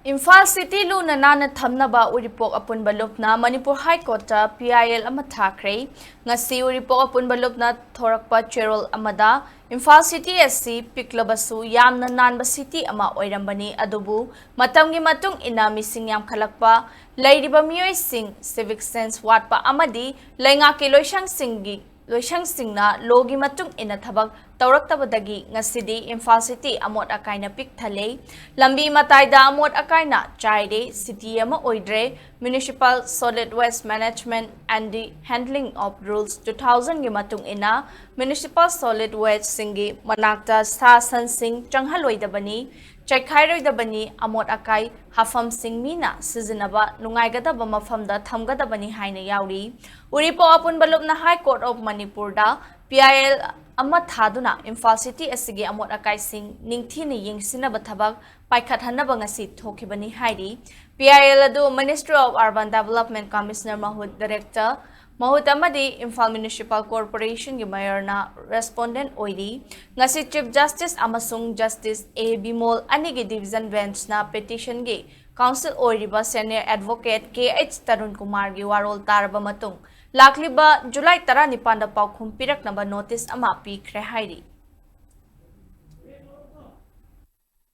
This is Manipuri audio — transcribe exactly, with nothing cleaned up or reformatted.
ꯏꯝꯐꯥꯜ ꯁꯤꯇꯤ ꯂꯨꯅ ꯅꯥꯟꯅ ꯊꯝꯅꯕ ꯎꯔꯤꯄꯣꯛ ꯑꯄꯨꯟꯕ ꯂꯨꯞꯅ ꯃꯅꯤꯄꯨꯔ ꯍꯥꯏ ꯀꯣꯔꯠꯇ ꯄꯤ ꯑꯥꯏ ꯑꯦꯜ ꯑꯃ ꯊꯥꯈ꯭ꯔꯦ꯫ ꯉꯁꯤ ꯎꯔꯤꯄꯣꯛ ꯑꯄꯨꯟꯕ ꯂꯨꯞꯅ ꯊꯣꯔꯛꯄ ꯆꯦꯔꯣꯜ ꯑꯃꯗ ꯏꯝꯐꯥꯜ ꯁꯤꯇꯤ ꯑꯁꯤ ꯄꯤꯛꯂꯕꯁꯨ ꯌꯥꯝꯅ ꯅꯥꯟꯕ ꯁꯤꯇꯤ ꯑꯃ ꯑꯣꯏꯔꯝꯕꯅꯤ, ꯑꯗꯨꯕꯨ ꯃꯇꯝꯒꯤ ꯃꯇꯨꯡ ꯏꯟꯅ ꯃꯤꯁꯤꯡ ꯌꯥꯝꯈꯠꯂꯛꯄ, ꯂꯩꯔꯤꯕ ꯃꯤꯑꯣꯏꯁꯤꯡ civic sense ꯋꯥꯠꯄ ꯑꯃꯗꯤ ꯂꯩꯉꯥꯛꯀꯤ ꯂꯣꯏꯁꯪꯁꯤꯡꯒꯤ ꯂꯣꯏꯁꯪꯁꯤꯡꯅ ꯂꯣꯒꯤ ꯃꯇꯨꯡ ꯏꯟꯅ ꯊꯕꯛ ꯇꯧꯔꯛꯇꯕꯗꯒꯤ ꯉꯁꯤꯗꯤ ꯏꯝꯐꯥꯜ ꯁꯤꯇꯤ ꯑꯃꯣꯠ ꯑꯀꯥꯏꯅ ꯄꯤꯛ ꯊꯜꯂꯦ꯫ ꯂꯝꯕꯤ ꯃꯇꯥꯏꯗ ꯑꯃꯣꯠ ꯑꯀꯥꯏꯅ ꯆꯥꯏꯔꯦ꯫ ꯁꯤꯇꯤ ꯑꯃ ꯑꯣꯏꯗ꯭ꯔꯦ꯫ Municipal Solid Waste Management and the Handling of Rules two thousand ꯒꯤ ꯃꯇꯨꯡ ꯏꯟꯅ municipal solid waste ꯁꯤꯡꯒꯤ ꯃꯅꯥꯛꯇ ꯁꯥ ꯁꯟꯁꯤꯡ ꯆꯪꯍꯜꯂꯣꯏꯗꯕꯅꯤ, ꯆꯥꯏꯈꯥꯏꯔꯣꯏꯗꯕꯅꯤ, ꯑꯃꯣꯠ ꯑꯀꯥꯏ ꯍꯥꯐꯝꯁꯤꯡ ꯃꯤꯅ ꯁꯤꯖꯤꯟꯅꯕ ꯅꯨꯡꯉꯥꯏꯒꯗꯕ ꯃꯐꯝꯗ ꯊꯝꯒꯗꯕꯅꯤ ꯍꯥꯏꯅ ꯌꯥꯎꯔꯤ꯫ ꯎꯔꯤꯄꯣꯛ ꯑꯄꯨꯟꯕ ꯂꯨꯞꯅ High Court of ꯃꯅꯤꯄꯨꯔꯗ ꯄꯤ ꯑꯥꯏ ꯑꯦꯜ ꯑꯃ ꯊꯥꯗꯨꯅ ꯏꯝꯐꯥꯜ ꯁꯤꯇꯤ ꯑꯁꯤꯒꯤ ꯑꯃꯣꯠ ꯑꯀꯥꯏꯁꯤꯡ ꯅꯤꯡꯊꯤꯅ ꯌꯦꯡꯁꯤꯟꯅꯕ ꯊꯕꯛ ꯄꯥꯏꯈꯠꯍꯟꯅꯕ ꯉꯁꯤ ꯊꯣꯛꯈꯤꯕꯅꯤ ꯍꯥꯏꯔꯤ꯫ ꯄꯤ ꯑꯥꯏ ꯑꯦꯜ ꯑꯗꯨ Ministry of Urban Development Commissioner ꯃꯍꯨꯠ Director ꯃꯍꯨꯠ ꯑꯃꯗꯤ ꯏꯝꯐꯥꯜ Municipal Corporation ꯒꯤ Mayor ꯅ respondent ꯑꯣꯏꯔꯤ꯫ ꯉꯁꯤ Chief Justice ꯑꯃꯁꯨꯡ Justice ꯑꯦ ꯕꯤꯃꯣꯜ ꯑꯅꯤꯒꯤ division bench ꯅ petition ꯒꯤ counsel ꯑꯣꯏꯔꯤꯕ senior advocate ꯀꯦ ꯑꯩꯆ ꯇꯔꯨꯟ ꯀꯨꯃꯥꯔꯒꯤ ꯋꯥꯔꯣꯜ ꯇꯥꯔꯕ ꯃꯇꯨꯡ, ꯂꯥꯛꯂꯤꯕ ꯖꯨꯂꯥꯏ ꯇꯔꯥꯅꯤꯄꯥꯟꯗ ꯄꯥꯎꯈꯨꯝ ꯄꯤꯔꯛꯅꯕ notice ꯑꯃ ꯄꯤꯈ꯭ꯔꯦ ꯍꯥꯏꯔꯤ꯫